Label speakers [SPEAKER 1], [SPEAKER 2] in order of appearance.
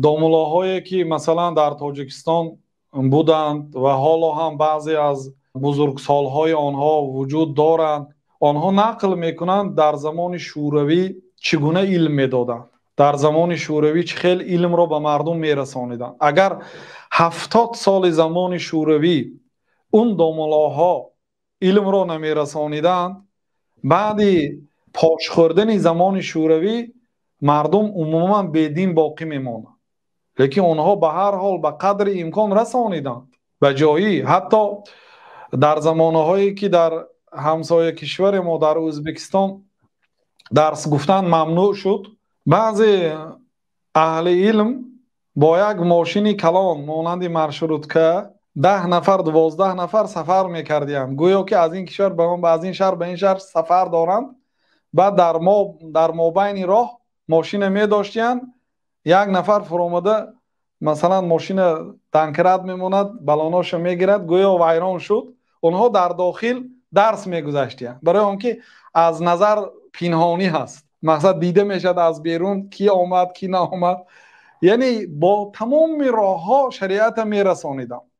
[SPEAKER 1] Домуллоҳое ки масалан дар Тоҷикистон буданд ва ҳоло ҳам баъзе аз бузургсолҳои онҳо вуҷуд доранд, онҳо нақл мекунанд дар замони Шӯравӣ чӣ гуна илм медоданд. Дар замони Шӯравӣ чӣ хел илмро ба мардум мерасониданд. Агар 70 соли замони Шӯравӣ он домуллоҳо илмро намерасониданд, баъди пош хӯрдани замони Шӯравӣ мардум умуман бедин боқӣ мемонданд. Лекин онҳо ба ҳар ҳол ба қадри имкон расониданд. Ба ҷое ҳатто дар замонаҳое ки дар ҳамсоя кишвари мо дар Ӯзбекистон дарс гуфтан мамнӯъ шуд, баъзе аҳли илм бо як мошини калон монанди маршрутка 10 нафар, 12 нафар сафар мекарданд. Гӯё ки аз ин кишвар ба он, аз ин шаҳр ба ин шаҳр сафар доранд. Баъд дар мобайни роҳ мошина медоштанд, як нафар фуромада масалан мошина домкрат мемонад, балоношо мегирад, гӯё вайрон шуд. Онҳо дар дохил дарс мегузаштанд. Барои он ки аз назар пинҳонӣ ҳаст. Мақсад дида мешавад аз берун ки омад, ки наомад. Яъне бо тамоми роҳҳо шариатро мерасониданд.